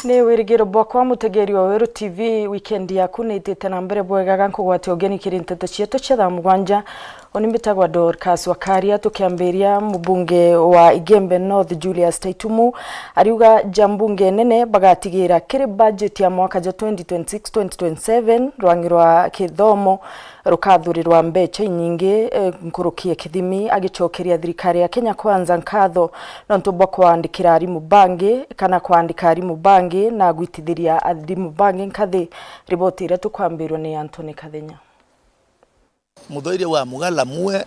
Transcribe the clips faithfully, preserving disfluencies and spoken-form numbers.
Ni wirigiro bwakwa, mutegeri wa Weru T V, weekend yaku ni itite na mbere bwega. Ga nkugwatia ugeni kiri nteto cietu cia thaa mugwanja. Uni mbitagwa Dorcas Wakaria. Tukiambiria, mubunge wa Igembe North Julius Taitumu ariuga ja mbunge nene bagatigira kiri budget ya mwaka ja twenty twenty-six twenty twenty-seven, rwangi rwa kithomo rukathurirwa mbecha inyingi, eh, nkuruki ya kithimi, agicokeria thirikari ya Kenya Kwanza nkatho nontu bwa kwandikira arimu bangi kana kwandika arimu bangi na gwitithiria arimu bangi nkathi. Riboti iria tukwambirwa ni Anthony Kathenya. Muthoiria wa mugala mue,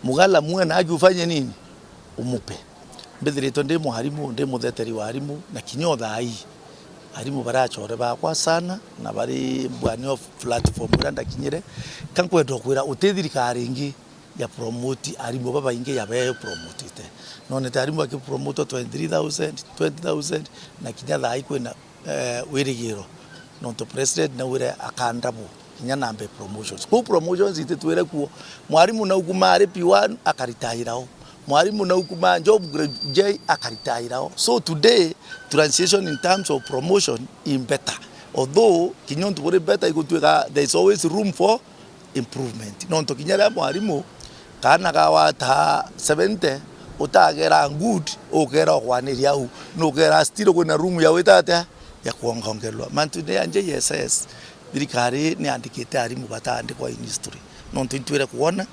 mugala mue na aki ufanye nini? Umupe. Mbithiritwe ndi mwarimu, ndi mutheteri wa arimu, na kinya o thaa ii, arimu bari achore bakwa sana, na bari mbwani o platform iria ndakinyire. Ka nkwenda kwira, uti thirikari ingi ya promote arimu babaingi ya bee promotete. Nonete arimu aki promote twenty-three thousand, twenty thousand, na kinya thaa ii kwina eh, wirigiro, nontu president naugire akandabwo kinya nambe promotions. Kuu promotions ititwire kuo. Mwarimu naukuma ari P one akaritaira o. Mwarimu naukuma job grade J akaritaira o. So today, transition in terms of promotion in better. Although, kinya untu buri better igutwika, there is always room for improvement. Nontu kinya riria mwarimu, kaana kawata seventy, utagera good, ukera ukwaniria au, nukera still kwina room ya wita atia, ya kwongongerwa. Mantu ni ya J S S, thirikari ni yandikite arimu bataandikwa in history. Nontu intwire kwona,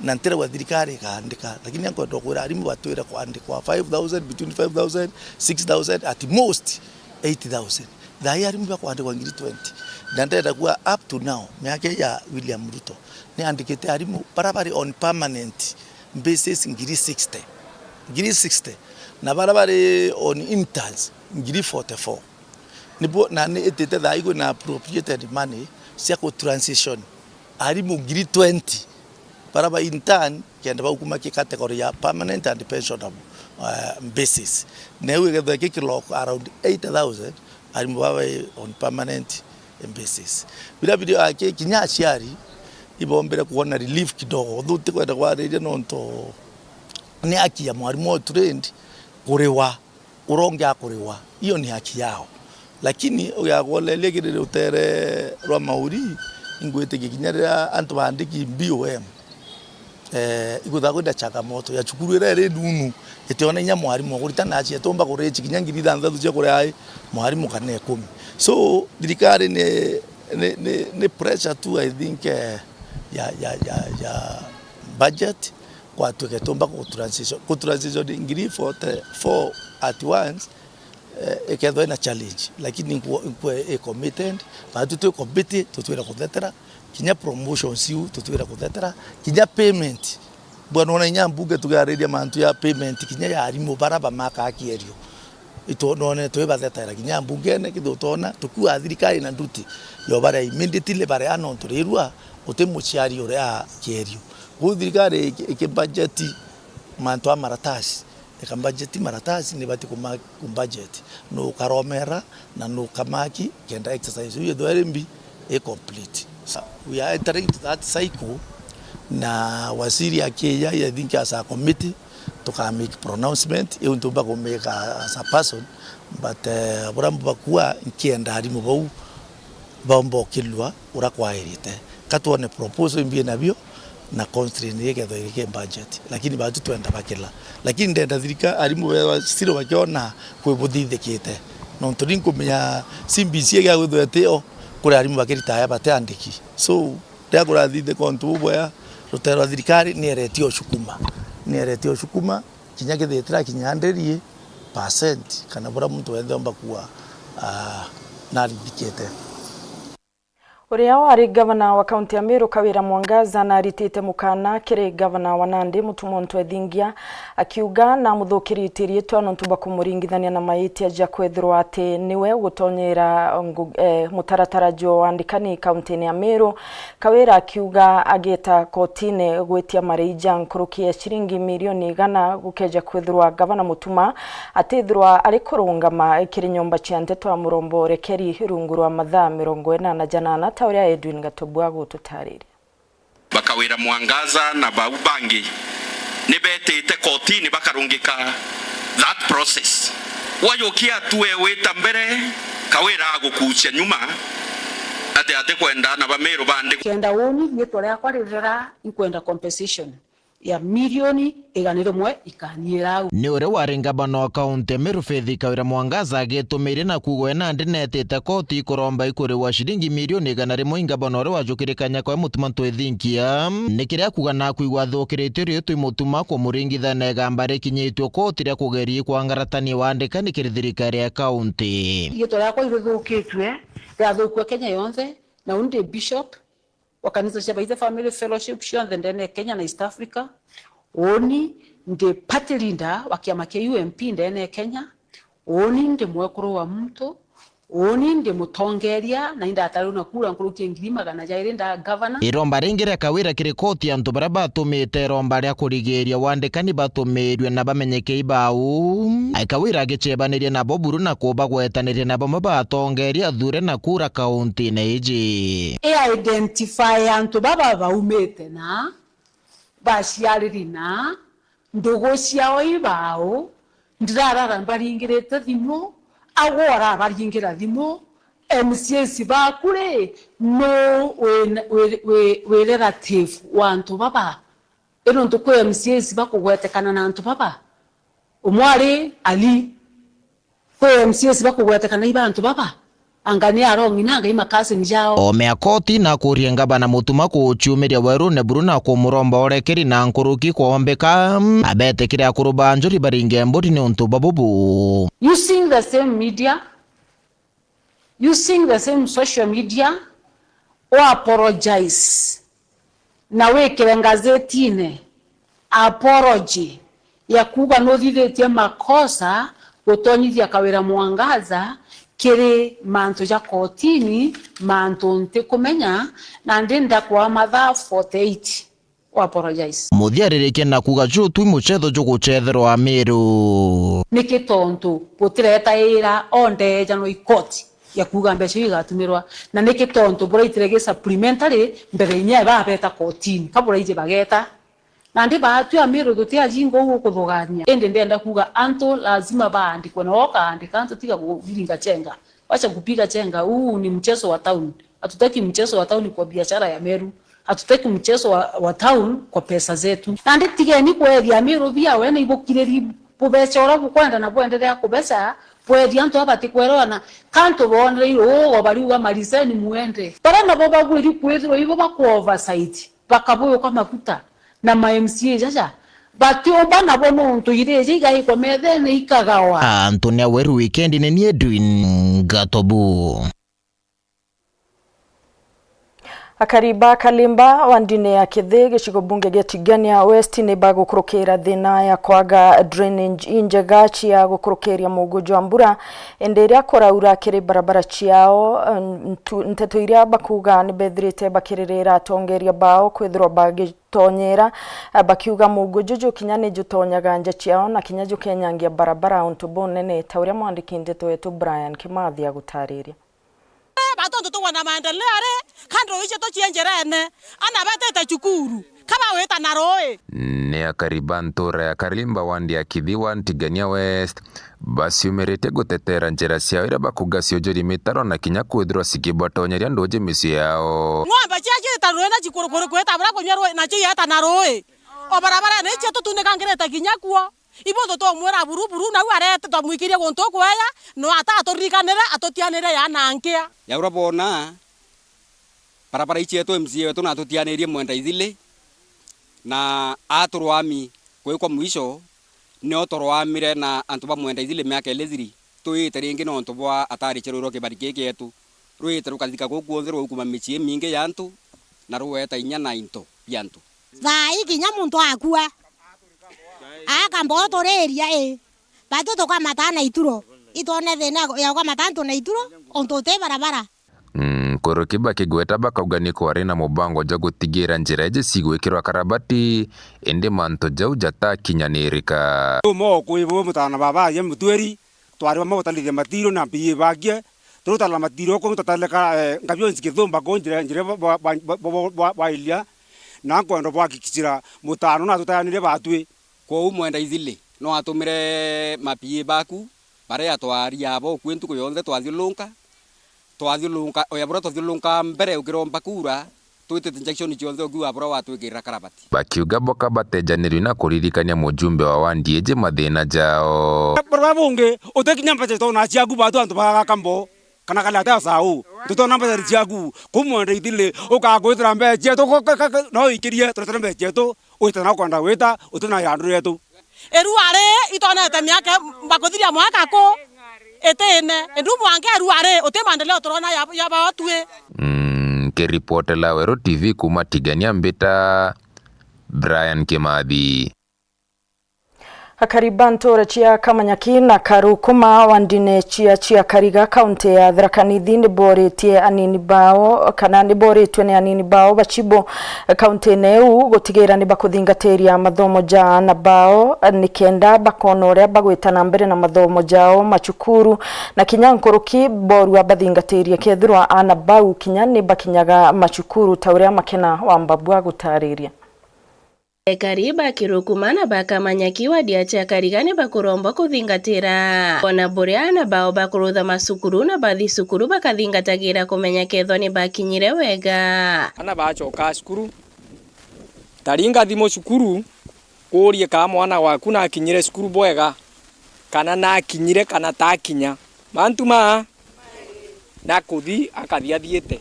na ntirauga thirikari ikaandika, lakini ankwenda kwira arimu batwire kwandikwa five thousand, between five thousand, six thousand, at most eight thousand. Thaa ii arimu bakwandikwa ngiri twenty. Na ndenda kuga up to now, miaka ii ya William Ruto, ni andikite arimu bara bari on permanent basis ngiri sixty. Ngiri sixty. Na bara bari on interns, ngiri forty-four. Nibo, na ni itite thaa ii kwina appropriated money cia ku transition arimu ngiri twenty. Bara ba intern, kenda baukuma ki category ya permanent and pensionable, eh, basis. Na iu igethwa iki clock around eight thousand, arimu baba on permanent basis. Biria birio aki kinya aciari ibombire kuona relief kidogo. Although tikwenda kwariria nontu ni haki ya mwarimu o trained kuriwa uria ungi akuriwa, iyo ni haki yao. Lakini ugakwoleria kiri rutere rwa mauri, ingwitikia kinya riria antu baandiki B O M, eh, iguthaa kwina changamoto ya cukuru iria iri nunu, itiona inya mwarimu wa kurita na acia tumba kurichi kinya ngiri ithanthatu cia kuria ai mwarimu kana ikumi. So, thirikari ni, ni, ni, ni pressure tu, I think, eh, ya, ya, ya, ya budget, kwatuike tumba ku transition, ku transition ngiri forty-four at once, eh, ikethwa ina challenge, lakini nkwe, nkwe i committed, batu twi committed, tutwire kuthetera, kinya promotions iu tutwire kuthetera, kinya payment. Bwana, ona inya mbunge tugiariria mantu ya payment, kinya ya arimu bara bamaka kierio. Itwonone twibathetera kinya mbungene, kithutona, tukua thirikari na nduti yo baria immediately baria nontu rirua uti muciari uria kierio. Kwou thirikari iki-, ikibajeti mantu a maratasi, ikabajeti maratasi, nibati kuma-, kubajeti nu ukaromera na nu ukamaki kenda exercise iu yethwa iri mbi, i complete. So, we are entering into that cycle, na waziri akija, I think as a committee, tuka make pronouncement, iu ntumba ku make as a person, but, eh, buria mbakua nkienda arimu bau baumba ukilua uria kwairite. Ka twone proposal imbi nabio, na constraint ikethwa iri ki budget. Lakini batu twenda bakila. Lakini ndenda thirika-, arimu bewa still bakiona kwi buthithikite. Nontu ni nkumenya C B C igia gwithwa itio, kuri arimu bakiritaya batiandiki. So, riria kurathithika untu bubwea, rutere rwa thirikari nieretie ucukuma. Nieretie ucukuma, kinya kithitira kinya hundred percent, kana buria muntu wenthe omba kuwa, ah, narithikite. Uria wari gavana wa kaunti ya Meru, Kawira Mwangaza, naritite mukana kiri gavana wa Nandi, Mutuma Muntu Ethingia, akiuga namuthukiritie riitwa nontu bwa kumuringithania na maitia ja kwithirwa ati niwe ugutonyera ngu-, eh, mutaratara jwa wandikani kaunti-ini ya Meru. Kawira akiuga agiita kotini gwitia marii ja nkuruki ya ciringi milioni igana gukeja kwithirwa gavana Mutuma atithirwa ari kurungama kiri nyomba cia nteto ya murombo urekeri rungu rwa mathaa mirongo ina na janana, ta uria Edwin Gatobu agututariria. Ba Kawira Mwangaza na bau bangi ni betite kotini bakarungika that process. Wajukia tu ewita mbere, Kawira agukucia nyuma, ati atikwenda na Bamiru bandikwe. Kenda uuni riitwa riakwa rithera, inkwenda compensation ya milioni igana rimwe ikanyira au. Ni uria wari ngavana wa kaunti ya Meru Faith Kawira Mwangaza agitumiire na kuuga we nandi neetite koti ikuromba ikuriwa ciringi milioni igana rimwe i ngavana uria wajukire kanya kwa Mutuma Ntwethinkia. Ni kiria akuuga na kwigua athukiritie rio twi Mutuma kumuringithania na igamba rikinyitue koti ria kugeria kwangaratania wandikani kiri thirikari ya kaunti. Riitwa riakwa irithukitue, riathukua Kenya yonthe, na uuni ndi bishop wa kanisa cia Baithe Family Fellowship cionthe ndene ya Kenya na East Africa. Uuni ndi party leader wa kiama kia U M P ndene ya Kenya. Uuni ndi mwekuru wa muntu. Uuni ndi mutongeria, na indatariu na kura nkuruki ya ngiri magana jairi nda gavana. Iromba ringi ria Kawira kiri koti ya antu baria batumite iromba ria kurigiria wandikani batumirwe na bamenyeke ibau. Kawira agicebaniria nabo buru na kubagwetaniria na bamwe ba atongeria athure na kura kauntine iji. I identify antu baba baumite na baciariri na ndugu ciao ibau, ndirarara mbaringirite thimu, agwe urabaringira thimu, M C As baku ri, nu wi, wi, wi, wi relative wa antu baba? I nontu kwi M C As bakugwetekana na antu baba. Umwe ari Ali, kwi M C As bakugwetekana iba antu baba, anga ni arong'i na anga i ma cousin jao. Ome a koti na akurie ngavana Mutuma kuuciumiria werune buru na kumuromba urekeri na nkuruki kwombeka, abetikire akuru ba njuri baringe mburi niuntu bwa bubu. Using the same media, using the same social media, u apologize na wikire ngazetine apology ya kuuga nuthithitie makosa gutonyithia Kawira Mwangaza kiri mantu ja kotini, mantu ntikumenya, na ndi ndakwa mathaa forty-eight. U apologize. Muthia aririkia na kuuga juju twi mucetho jugucetherwa Amiru. Niki tontu butiretaira ondeejanwa i koti ya kuuga mbeca iu igatumirwa, na niki tontu buraitire gi supplementary mbere inya babeta kotini, ka buraiji bageta. Nandi baatwi Amiru tuti ajinga uu ukuthugania, indi ndienda kuuga antu lazima baandikwe, na ukaandika antu tiga kubiringa chenga. Wacha kupiga chenga, huu ni mchezo wa town. Hatutaki mchezo wa town kwa biashara ya Meru. Hatutaki mchezo wa, wa town kwa pesa zetu. Nandi tigeni kweethia Amiru bia we na ibukiriri bubeca uria bukwenda na bwenderea kubeca, bweethia antu aba batikwelewana. Kantu bonereirwe ugo bariuga mariseni mwende. Baria nabo babwiri kwithirwa ibo baku oversight, bakabuuka maguta na ma M C A jaja. Batiumba nabo nontu iri iji igaikwa methene ikagawa. Antu ni aweru wikendi ni ni Edwin Gatobu. Akari ba Kalimba wa ndini ya Kithi, gicigo bunge gia Tigania West, ni bagukurukira thina ya kwaga drainage injega cia gukurukiria mugu jwa mbura, indi iria kuraura kiri barabara ciao. Ntu-, nteto iria bakuga ni bethirite bakiririra atongeria bao kwithirwa bagitonyera, bakiuga mugu juju kinya ni jutonyaga nja ciao na kinya jukenyangia barabara untu bunene, ta uria mwandiki nteto wetu Brian Kimathi agutariria. Batontu tugwa na maendeleo ri, kando icio tucie njirene, ana betete cukuru, kaba wita na rui. Ni akari ba ntura ya Kalimba wandi ya Kithi wa Ntigania West baciumiritie gutetera njira ciao iria bakuga ciujuri mitaro na kinya kwithirwa cikibatonyeria nduji micii yao. Ng'ombe cia ciita rui na cikurukuru kwita bura kunyua rui, nacio ieta na rui. O barabara ni cio tutunikangirite kinya kuo. Ibo tutomwira buru buru, nau arete twamwikirie guntu kweya, no ataturikanire, atutianire ya na nkia. Ya uria boona, barabara icietu M C A wetu natutianirie Mwenda Ithili, na aturwami kwikwa mwisho, nio turwamire na antu ba Mwenda Ithili miaka ili ithiri, twite ringi nontu bwa atari cia rui rwa kibari kii kietu, rwite rukathika kuu kwonthe rwaukuma micii imingi ya antu, na rweta inya na into bia antu. Thaa ii kinya muntu akua, akamba uturiria ii, batu tukamata na ituro, itwone thina ya gukamata antu na ituro, untu uti barabara. Nkuruki bakigweta bakauga ni kwari na mubango jwa gutigira njira iji cigwikirwa karabati, indi mantu jau jatakinyanirika. Umo kwi bo mutana baba aje mutweri, twari bamwe gutarithia matiru na mbiye bagie, turutara matiru kuu tutaleka, eh, ngabionsi kithumba kuu njira, njira bwa, bwa, bwa iria, na nkwenda bwakikicira mutano na tutayanirie batwi. Kwou Mwenda Ithili no atumire ma P A baku, Baria twaria abo ukui ntuku yonthe twathiurunka, twathiurunka, oya buria twathiurunka mbere ukiromba kuura, twitite injection cionthe ukiuga buria watwikirira karabati. Bakiuga bo kabatejanirwi na kuririkania mujumbe wa wandi iji mathina jao. Buria bungi, utikinya mbeca tona ciaku batu antu bagaka mbo. Kana kali atia saa uu? Tutona mbeca ciaku. Kuu mwenda ithili, ukakwitira mbeca cietu, ko-, ka-, ka-, ka-, no wikirie, turetere mbeca cietu, wite na ukwenda gwita, uti na irandu rietu. Irua ri itonete miaka bakuthiria mwaka ku itine. Indu mwanka irua ri, uti maendeleo turona ya, ya bao tui. Mm, nkiripotela Weru T V kuuma Tigania mbita Brian Kimathi. Akari ba ntuura cia Kamanyaki na Karukuma wandine cia, cia Kariga, kaunti ya Tharaka Nithi, ni boritie anini bao, kana ni boritwe ni anini bao bacibu kaunti-ini iu gutigira ni bakuthingatiria mathomo ja aana bao, ni kenda bakona uria bagwita na mbere na mathomo jao macukuru, na kinya nkuruki borua bathingatirie kethirwa aana bau kinya ni bakinyaga macukuru, ta uria Makena wa Mbabu agutariria. Ekari ba Kirukuma na ba Kamanyaki wadi ya Chakariga ni bakurombwa kuthingatira ona buria aana bao bakurutha macukuru na bathi cukuru bakathingatagira kumenya kethwa ni bakinyire wega. Aana bacoka cukuru, taringa thimu cukuru, kuurie kaa mwana waku nakinyire cukuru bwega, kana nakinyire kana takinya. Mantu maa na kuthi akathi athiite.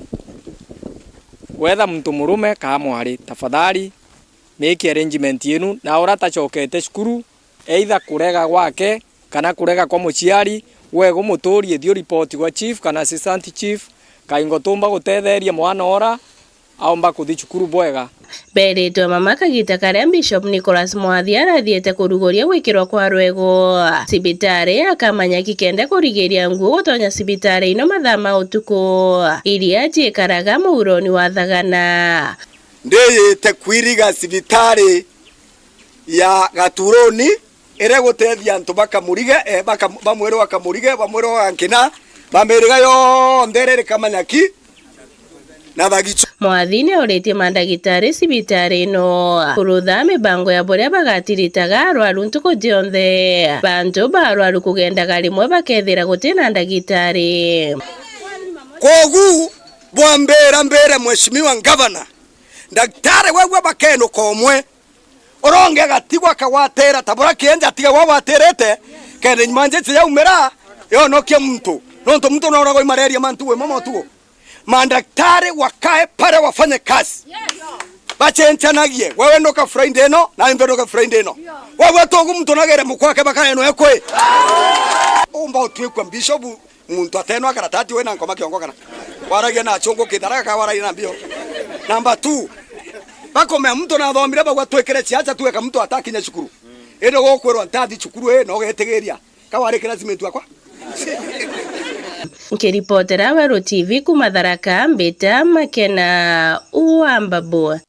Wetha muntu murume kaa mwari, tafadhali make arrangement yenu, na ura tacokete cukuru, either kurega gwake kana kurega kwa muciari, we gumuturie, thiu report gwa chief kana assistant chief, kaingo tumba gutetheria mwana ura aumba kuthi cukuru bwega. Beeritwe mama kagita karia Bishop Nicholas Mwathi arathiite kuruguria gwikirwa kwa rwego cibitari ya Kamanyaki kenda kurigiria nguo gutonya cibitari ino mathaa ma utuku, iria ciikaraga muuroni wa Thagana. Ndiyite kwiriga cibitari ya Gaturuni, iria gutethia antu bakamurige, eh, baka-, bamwirwa bakamurige, bamwirwa bagankina, bamiriga yonthe iri Kamanyaki na Thagichu. Mwathi ni auritie mandagitari cibitari ino kurutha mibango ya buria bagatiritaga arwaru ntuku cionthe. Bantu ba arwaru kugendaga rimwe bakethira guti na ndagitari. Kogu bwambira mbire Mheshimiwa Ngavana, ndagitari wegwe bakenuka umwe, uronge agatigwa akagwatira ta buria kienja atiga gwagwatirite, kenda nyuma njeche yaumira yonokie muntu. Nontu muntu noragwa i malaria mantu gwe mama utugo. Mandagitari wakae pale wafanye kazi. Bacenchanagie. Wewe ndoka Friday ino, na mbe ndoka Friday ino. Wewe togu muntu nagere mukwake bakare no ekwe. Umba utwikwa bishop. Muntu ateno akaratati we na nkoma kiongo kana. Waragia na chongo kithara ka waragia na mbio. Number two. Bakomea muntu nathomire bagwa twikire ciaca tuweka muntu atakinya cukuru. Ende gukwirwa ntathi cukuru e no getigiria. Ka wari classmate wakwa. Nkiripotera Weru T V kuma Tharaka, mbita Makena wa Mbabu.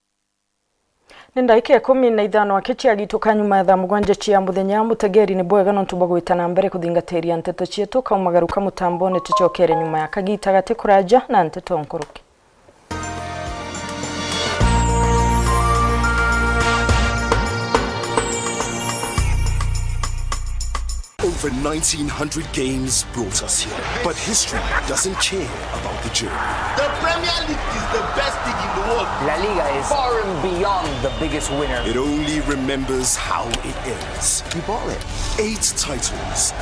Ni ndaika ikumi na ithano aki ciagituka nyuma ya thaa mugwanja cia muthenya. Mutegeri ni bwega nontu bwa gwita na mbere kuthingatiria nteto cietu. Kaumagaruka mutambone, tucokere nyuma ya kagita gati kuraja na nteto nkuruki. Over nineteen hundred games brought us here, but history doesn't care about the journey. The Premier League is the best league in the world. La Liga is far and beyond the biggest winner. It only remembers how it ends. You bought it. Eight titles.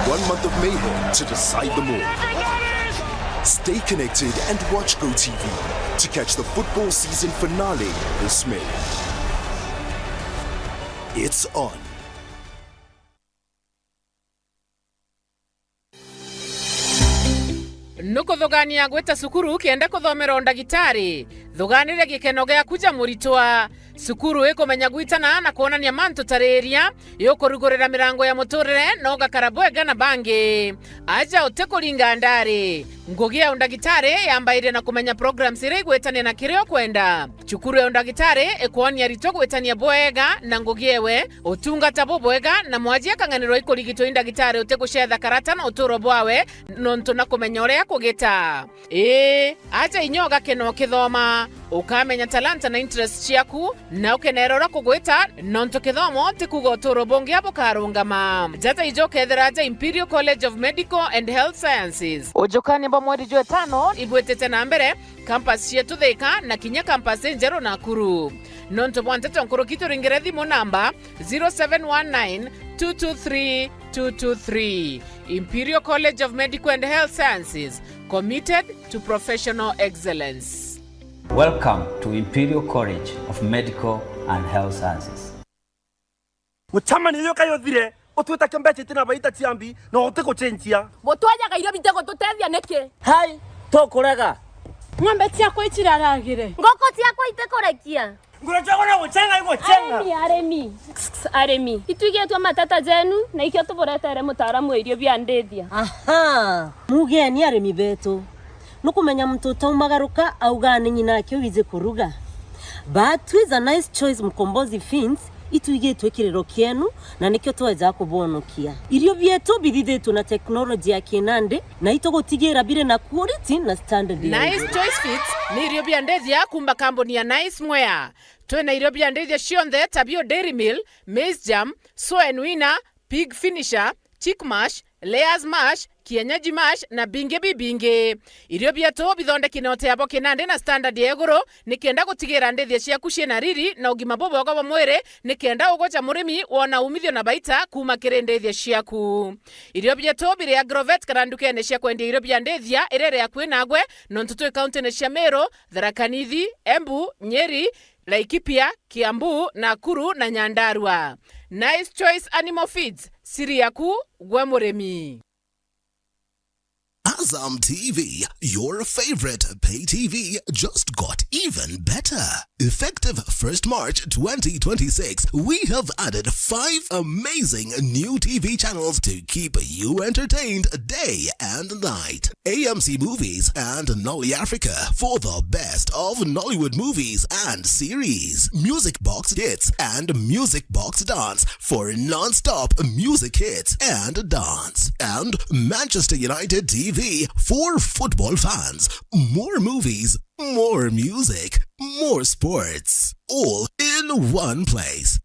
One month of mayhem to decide them all. Stay connected and watch Go T V to catch the football season finale this May. It's on. Nukuthugania gwita cukuru kenda kuthomera undagitari? Thuganire gikeno giaku ja muritwa. Cukuru ikumenya gwitana na kwonania mantu tariria, iukurugurira mirango ya muturire, na ugakara bwega na bangi. Aja utikuringa ndari. Ngugi ya undagitari yambairia na kumenya programs iria igwitania na kiria ukwenda. Cukuru ya undagitari ikwonia aritwa gwitania bwega na ngugi ewe, utungata bubwega, na mwaji akang'anirwa ikurigitwa i ndagitari utigucetha karata na uturo bwawe, nontu na kumenya uria kugita. Ii, aja inya ugakena ukithoma, ukamenya talanta na interest ciaku, Na ukenera uria kugwita, nontu kithomo ti kuuga uturo bungi bukarungama. Jata ijo ukethira aja Imperial College of Medical and Health Sciences. Ujukania bwa mweri jwa itano ibwitite na mbere, campus cietu Thika na kinya campus injeru Nakuru. Nontu bwa nteto nkuruki, turingire thimu namba zero seven one nine two two three two two three. Imperial College of Medical and Health Sciences, committed to professional excellence. Welcome to Imperial College of Medical and Health Sciences. Gucamania uyu kayo uthire, utwita kio mbeca itina baita cia mbi, na utigucenjia. Butwajaga irio bitigututethia niki? Hai, tukurega. Ng'ombe ciakwa iciraragire. Nguku ciakwa itikurekia. Nguru ciakwa no gucenga igucenga. Arimi, arimi. Arimi. Itwigitwe matata jenu, na ikio tuburetere mutaaramu wa irio bia ndithia. Aha. Mugeni arimi betu. Nukumenya muntu utaumagaruka augaa ni nyina ake wiji kuruga. But with a nice choice Mkombozi Feeds, itwigitwe kiriro kienu, na nikio tweja kubonokia. Irio bietu bithithitwe na technology ya kinandi, na itugutigira biri na quality na standard ya Nice iguru. Choice Feeds ni irio bia ndithia kuuma kambuni ya Nice Mwea. Twina irio bia ndithia cionthe ta bio Dairy Meal, Maize Germ, Soen Winner, Pig Finisher, Chick Mash, Layers Mash, Kienyeji Mash na bingi bibingi. Irio bietu bithondeki na uteabo kinandi na standard ya iguru, nikenda gutigira ndithia ciaku ciina riri na ugima bubwega bwa mwiri, nikenda ugoja murimi wona umithio na baita kuuma kiri ndithia ciaku. Irio bietu biri Agrovet kana ndukene cia kwendia irio bia ndithia iria iri akui nagwe, nontu twi kauntine cia Meru, Tharaka Nithi, Embu, Nyeri, Laikipia, Kiambu, Nakuru na Nyandarua. Nice Choice Animal Feeds, siri yaku gwe murimi. Azam T V, your favorite pay T V, just got even better. Effective first March twenty twenty-six, we have added five amazing new T V channels to keep you entertained day and night. A M C Movies and Nolly Africa for the best of Nollywood movies and series. Music Box Hits and Music Box Dance for non-stop music hits and dance. And Manchester United T V for football fans. More movies, more music, more sports. All in one place.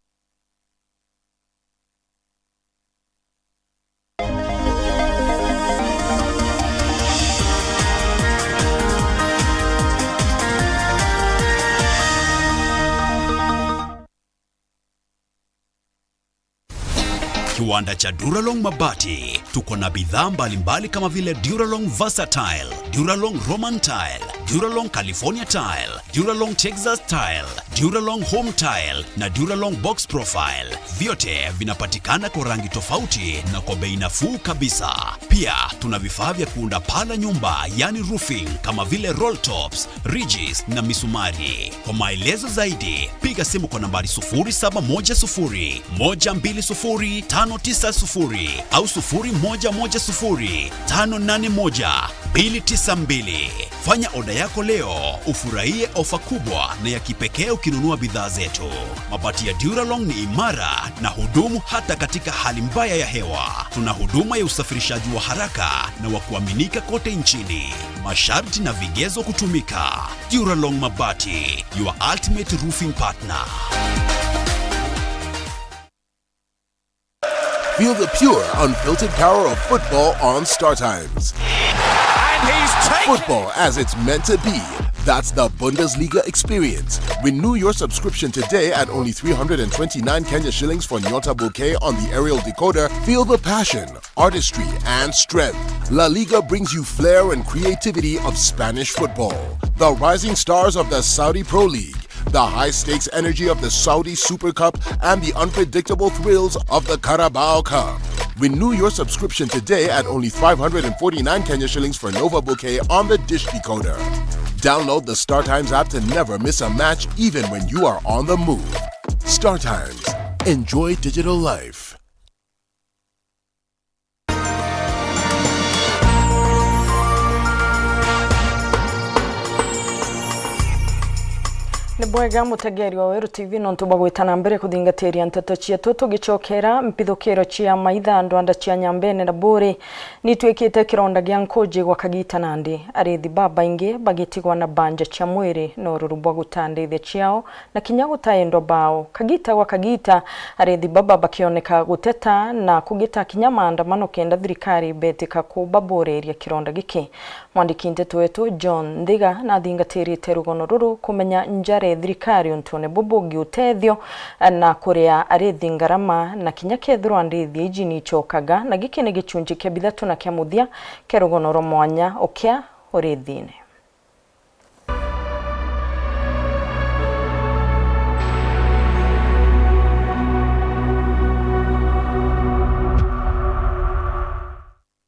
Kiwanda cha Duralong Mabati. Tuko na bidhaa mbalimbali kama vile Duralong Versatile, Duralong Roman Tile, Duralong California Tile, Duralong Texas Tile, Duralong Home Tile na Duralong Box Profile. Vyote vinapatikana kwa rangi tofauti na kwa bei nafuu kabisa. Pia tuna vifaa vya kuunda paa la nyumba, yani roofing, kama vile roll tops, ridges na misumari. Kwa maelezo zaidi, piga simu kwa nambari sufuri saba moja sufuri, moja mbili sufuri, tano tisa sufuri au sufuri moja moja sufuri, tano nane moja, mbili tisa mbili. Fanya oda yako leo, ufurahie ofa kubwa na ya kipekee ukinunua bidhaa zetu. Mabati ya Duralong ni imara na hudumu hata katika hali mbaya ya hewa. Tuna huduma ya usafirishaji wa haraka na wa kuaminika kote nchini. Masharti na vigezo kutumika. Duralong Mabati, your ultimate roofing partner. Feel the pure, unfiltered power of football on Star Times. And he's taken Football as it's meant to be. That's the Bundesliga experience. Renew your subscription today at only three hundred and twenty-nine Kenya shillings for Nyota Bouquet on the aerial decoder. Feel the passion, artistry, and strength. La Liga brings you flair and creativity of Spanish football. The rising stars of the Saudi Pro League, the high-stakes energy of the Saudi Super Cup, and the unpredictable thrills of the Carabao Cup. Renew your subscription today at only five hundred and forty-nine Kenya shillings for Nova Bouquet on the dish decoder. Download the Star Times app to never miss a match, even when you are on the move. Star Times. Enjoy digital life. Ni bwega mutegeri wa Weru T V nontu bwa gwita na mbere kuthingatiria nteto cietu. Tugicokera, mpithukiro cia maitha ndwanda cia Nyambene na Buri nitwikite kironda gia nkuji gwa kagita nandi. Arithi babaingi bagitigwa na banja cia mwiri na ururu bwa guta ndithi ciao na kinya guta endwa bao. Kagita gwa kagita, arithi baba bakioneka guteta na kugita kinya maandamano kenda thirikari betika kubaburiria kironda giki. Mwandiki nteto wetu John Nthiga nathingatirite rugono ruru kumenya njara e thirikari untune bubu bungi utethio na kuria arithi ngarama na kinya kethirwa ndithi iji niicokaga, na giki ni gicunji kia bithatu na kia muthia kia rugono rwa mwanya ukia urithine.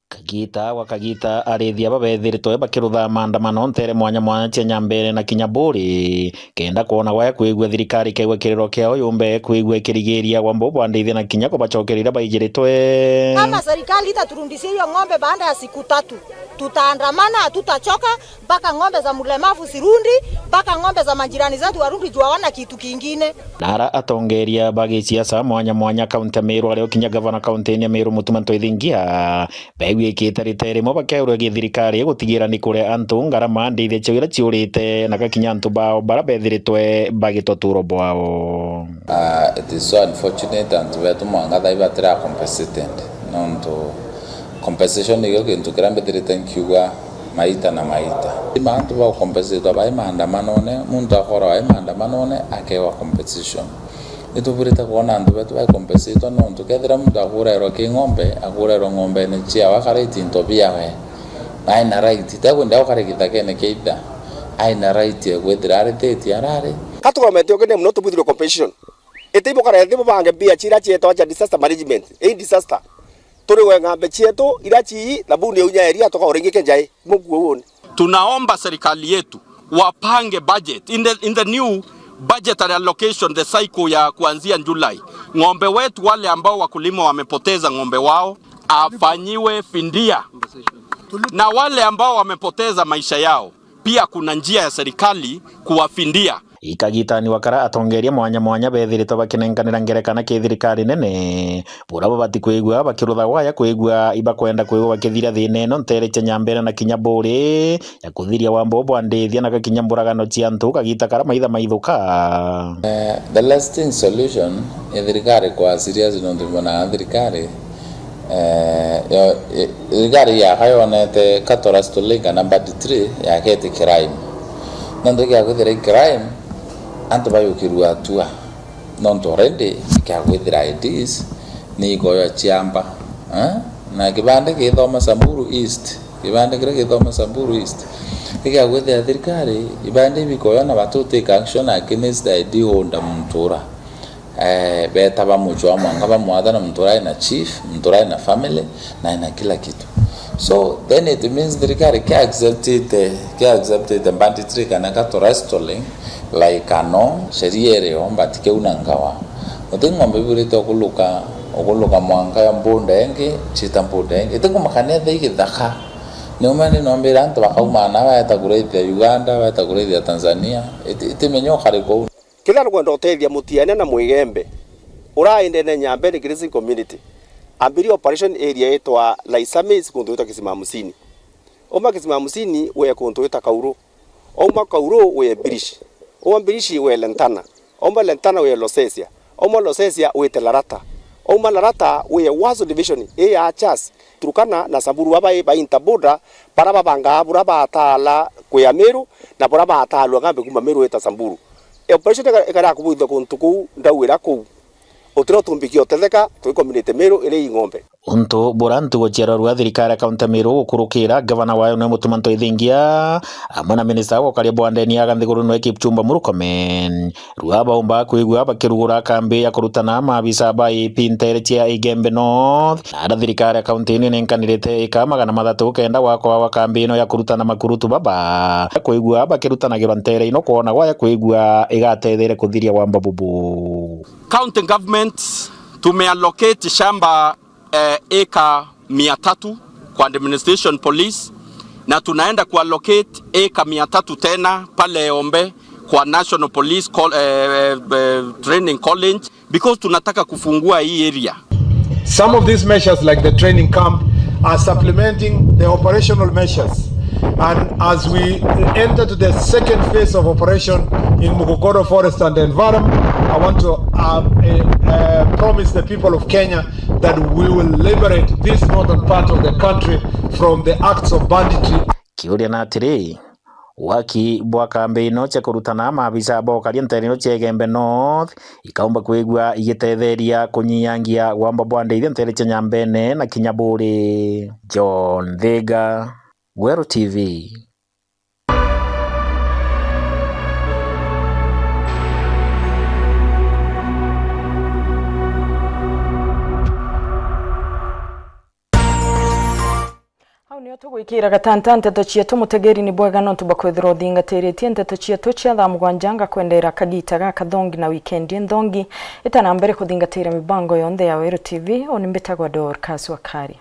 Kagita gwa kagita, arithi aba bethiritwe bakirutha maandamano ntere mwanya mwanya cia Nyambene na kinya Buri, kenda kwona gwaya kwigua thirikari kegwe kiriro kiao yumbe kwigua ikirigiria gwamba ubwandithia na kinya kubacokeria iria baijiritwe. Kama serikali itaturudishia hiyo ng'ombe baada ya siku tatu, tutaandamana, hatutachoka. Mpaka ng'ombe za mlemavu zirundi, mpaka ng'ombe za majirani zetu warundi juu hawana kitu kingine. Na ara atongeria ba gisiasa mwanya mwanya kaunti ya Meru, ario kinya gavana kaunti-ini ya Meru Mutuma Ntwethingia, begwikite rite rimwe bakeurwa githirikari gutigira ni kuria antu ngarama ndithi cio iria ciurite na gakinya antu bao bara bethiritwe bagitwa turo bwao. Ah, it is so unfortunate, antu betu mwanka thaa ii batira compensated, nontu compensation niyo gintu kiria mbithirite nkiuga maita na maita. Ima antu ba compensatwa bai maandamanone, muntu akorwa ai maandamanone akewa compensation. Nitubwirite kwona antu betu bai compensatwa, nontu kethira muntu akurairwa ki ng'ombe, akurairwa ng'ombene ciawe, akariti into biawe, na aina right, tekwenda ukare githakene kia itha, aina right ya kwithira arititie arari. Katugometio kene muno tubwithirwe compensation. Iti ibukara ithi bubange mbia ciria cietwa cia disaster management. Ii disaster. Turi we ng'ambe cietu iria cii thabuni ya unya eria tukaurenge kenjai. Mukuo woni. Tunaomba serikali yetu wapange budget in the, in the new budgetary allocation, the cycle ya kuanzia July. Ng'ombe wetu wale ambao wakulima wamepoteza ng'ombe wao afanyiwe fidia. Na wale ambao wamepoteza maisha yao, pia kuna njia ya serikali kuwafidia. Ikagitani wa kara atongeria mwanya mwanya bethiritwe bakinenkanira ngerekana ki thirikari nene, bura babati kwigua bakirutha gwaya kwigua ibakwenda kwigua bakithira thina ino ntere cia Nyambene na kinya Buri ya kuthiria wambo bwa ndithia na gakinya mburagano cia antu kagita kara maitha maithuka. Eh, the lasting solution ni thirikari kwa serious nontu mbonaga thirikari Eh, yo, i-, thirikari yaka yonete cattle rustling kana banditry yakete crime. Nontu giakwithira i crime, antu bayukirua atua. Nontu already giakwithira I Ds ni igoyo ciamba. Eh? Na kibande githoma Samburu East. Kibande kiria githoma Samburu East. Giakwithira thirikari, ibande ibikoyo na batu take action against I D holder muntu ura. Eh, beta bamucwa mwanka bamwatha na muntu urai na chief, muntu urai na family, na ena kila kitu. So, then it means thirikari kia acceptite, kia acceptite banditry kana cattle rustling, like ano, sheria irio, but kiu na ngawa. Uti ng'ombe ibwirite ukuluka, ukuluka mwanka ya mbunda ingi, cita mbunda ingi. Iti kumakania tha igithaka. Ni umwe ni nombira antu bakauma na baeta kurithia Uganda, baeta kurithia Tanzania. Iti, iti menyo kari kou. Kethira nukwenda utethia Mutiania na Mwigembe, uraindene Nyambene Grazing Community, ambiria operation area itwa Laisa Maize kuntu gwitwa Kisima Hamsini. Uma Kisima Hamsini wee kuntu gwita Kauru. Uma Kauru wee Mbirishi. Uma Mbirishi wee Lentana. Uma Lentana wee Losesia. Uma Losesia wite Larata. Uma Larata wee Wazo Division, ii ya Achas, Turkana na Samburu baba ii ba interborder, bara babangaa bura batala kwia Meru, na bura batalua ngambe kuma Meru wita Samburu. Operation ika-, ikara kubuithia kuntu kuu, ndauira kuu. Utira utumbikia utetheka, twi community Meru iri i ng'ombe. Untu bura ntugo cia rorua thirikari ya kaunti ya Meru gukurukira gavana wayo nwe Mutuma Ntwethingia, amwe na minista wa ukaria bwa ndeni aga nthiguru nwe Kipchumba Murkomen. Rua baumba kwigua bakirugura kambi ya kurutana maabisa ba I P ntere cia Igembe North, na ara thirikari ya kaunti ino inenkanirite ika magana mathatu kenda gwakwa gwa kambi ino ya kurutana makurutu baba kwigua bakirutanagirwa ntere ino kwona gwaya kwigua igatethere kuthiria wamba bubu. County government tumeallocate shamba eh, eka mia tatu kwa administration police, na tunaenda kuallocate eka mia tatu tena pale Ombe kwa National Police Col-, eh, eh, eh, Training College, because tunataka kufungua hii area. Some of these measures, like the training camp, are supplementing the operational measures. And as we enter to the second phase of operation in Mukokoro Forest and Environment, I want to uh, uh, uh, promise the people of Kenya that we will liberate this northern part of the country from the acts of banditry. Kiuria na atiri, waki bwa kambi ino cia kurutana maabisa ba ukaria nteere ino cia Igembe North ikaumba kwigua igitetheria kunyiangia wamba bwa ndithia nteere cia Nyambene na kinya Buuri. John Thiga, Gweru T V. Au nio tugwikira gatanta nteto cietu. Mutegeri ni bwega nontu bwa kwithirwa uthingatiritie nteto cietu cia thaa mugwanja. Ngakwendera kagita gakathongi na wikendi nthongi. Ita na mbere kuthingatira mibango yonthe ya Weru T V. Uni mbitagwa Dorcas Wakari.